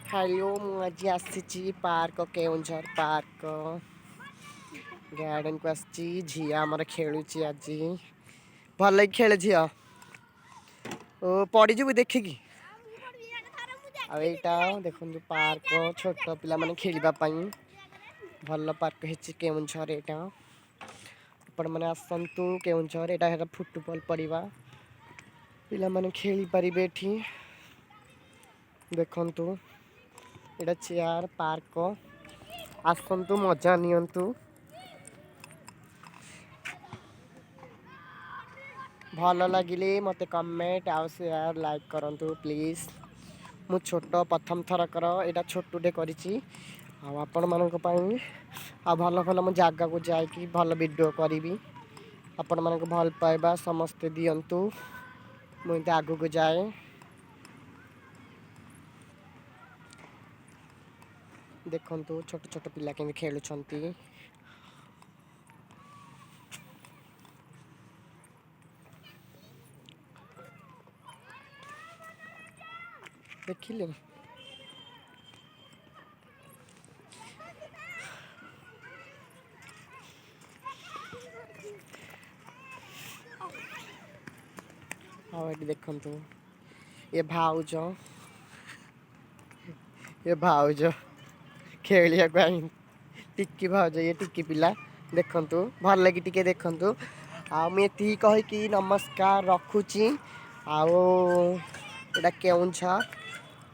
Hello, ମୁଁ ଆଜି ଆସିଛି ପାର୍କ, କେଉଁଝର ପାର୍କ ଗାର୍ଡ଼େନକୁ ଆସିଛି। ଝିଅ ଆମର ଖେଳୁଛି ଆଜି। ଭଲ କି ଖେଳେ ଝିଅ, ଓ ପଡ଼ିଯିବୁ ଦେଖିକି। ଆଉ ଏଇଟା ଦେଖନ୍ତୁ ପାର୍କ, ଛୋଟ ପିଲାମାନେ ଖେଳିବା ପାଇଁ ଭଲ ପାର୍କ ହେଇଛି କେଉଁଝର ଏଇଟା। ଆପଣମାନେ ଆସନ୍ତୁ କେଉଁଝର। ଏଇଟା ହେଲା ଫୁଟବଲ୍ ପଡ଼ିବା, ପିଲାମାନେ ଖେଳିପାରିବେ ଏଠି। ଦେଖନ୍ତୁ, ଏଇଟା ଚେୟାର ପାର୍କ, ଆସନ୍ତୁ ମଜା ନିଅନ୍ତୁ। ଭଲ ଲାଗିଲେ ମୋତେ କମେଣ୍ଟ ଆଉ ସେୟାର ଲାଇକ୍ କରନ୍ତୁ ପ୍ଲିଜ୍। ମୁଁ ଛୋଟ ପ୍ରଥମ ଥରକର ଏଇଟା ଛୋଟଟେ କରିଛି ଆଉ ଆପଣମାନଙ୍କ ପାଇଁ ଆଉ ଭଲ ଭଲ ମୁଁ ଜାଗାକୁ ଯାଇକି ଭଲ ଭିଡ଼ିଓ କରିବି। ଆପଣମାନଙ୍କୁ ଭଲ ପାଇବା ସମସ୍ତେ ଦିଅନ୍ତୁ, ମୁଁ ଏମିତି ଆଗକୁ ଯାଏ। ଦେଖନ୍ତୁ ଛୋଟ ଛୋଟ ପିଲା କେମିତି ଖେଳୁଛନ୍ତି। ଦେଖିଲେ? ଆଉ ଏଠି ଦେଖନ୍ତୁ, ଏ ଭାଉଜ, ଏ ଭାଉଜ ଖେଳିବାକୁ I ଟିକି ଭାଉଜ, ଇଏ ଟିକି ପିଲା। ଦେଖନ୍ତୁ, ଭଲ ଲାଗି ଟିକେ ଦେଖନ୍ତୁ। ଆଉ ମୁଁ ଏତିକି କହିକି ନମସ୍କାର, ରଖୁଛି। ଆଉ ଏଇଟା କେଉଁଝର।